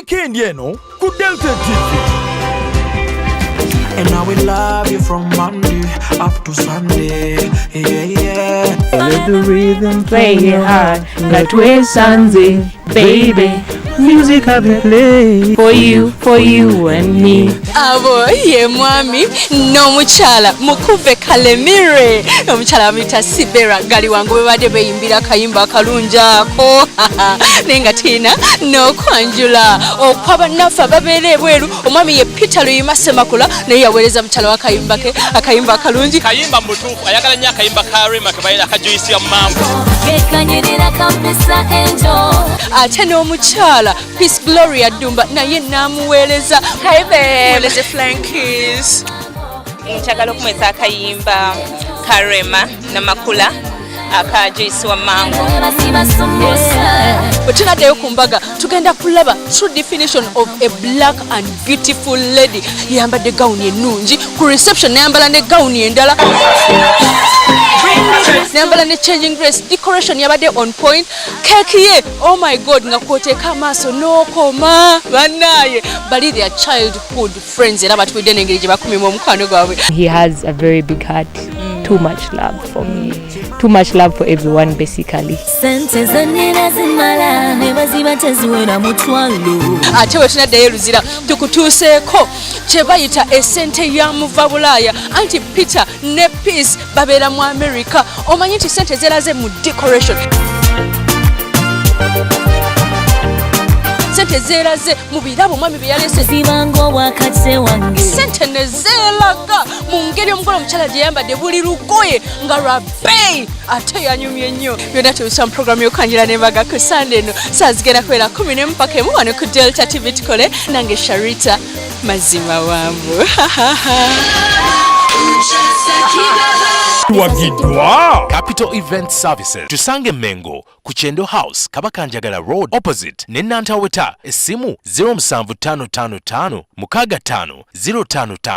Wiikendi eno ku Delta TV. And I will love you from Monday up to Sunday. Yeah. Let the rhythm play your heart nga twesanze, baby. Music I be play. For you and me. Abo ye mwami n'omukyala Mukuve Kalemire, omukyala bamuyita Sibera Galiwangu. Bwe badde beeyimbira akayimba akalungi ako, naye nga tulina n'okwanjula okwabannaffe ababeera ebweru. Omwami ye Peter Luyima Semakula, naye yaweereza mukyala w'akayimba ke, akayimba akalungi. Kayimba mutuufu, ayagala nnyo akayimba ka Rema kebayira akajuyisibwa mu mangu. Kekanyirira kampisa enjo. Ate n'omukyala Peace Gloria Ddumba naye n'amuweereza. Hi babe. Muweereze flankis. Njagala okumwesa akayimba ka Rema Namakula aka Joyce Wamangu. Basibasumusa. Bwe tunaddayo ku mbaga, tugenda kulaba true definition of a black and beautiful lady. Yambadde gawuni ennungi ku reception, nayambala ne gawuni endala, nayambala ne changing dress. Decoration yabadde on point. Keeki ye, oh my God, nga kwoteeka amaaso n'okoma. Bannaaye bali their childhood friends, era batwidde n'engeri gye bakumimu omukwano gwabwe. He has a very big heart, too much love for me, too much love for everyone, basically. Sente zenina zimala ne baziba teziwera mutwalo. Ate bwe tunaddayo e Luzira, tukutuuseeko kye bayita esente ya muva Bulaaya, anti Peter ne Peace babeera mu America. Omanyi nti sente zeraze mu decoration, sente zeeraze mu birabo omwami bye yalese. Zibanga obwakatse wange. Sente ne zeeraga mu ngeri omugole omukyala gye yambadde, buli lugoye nga lwa bbeeyi, ate yanyumye nnyo. Byonna tubisa mu programu y'okwanjula n'embaga ku Sande eno, saa zigenda kubeera 11 paka 1, wano ku Delta TV. Tukole nange Sharita Mazima Wambu. Wagiddwa Capital Event Services. Tusange Mengo ku Kyendo House, Kabakanjagala Road, opposite ne Nantaweta. Essimu 07555 65 055.